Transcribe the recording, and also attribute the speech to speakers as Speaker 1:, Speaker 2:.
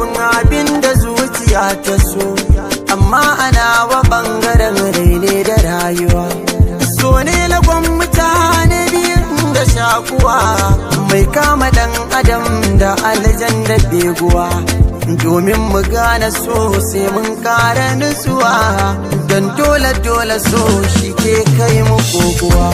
Speaker 1: bin abin da zuciya ta so, amma ana wa bangaren rai ne da rayuwa. So ne lagon mutane biyun da shakuwa, mai kama dan adam da aljan da beguwa. Domin mu gane so, sai mun kara nutsuwa, don dole dole so shi ke kai mu kokuwa.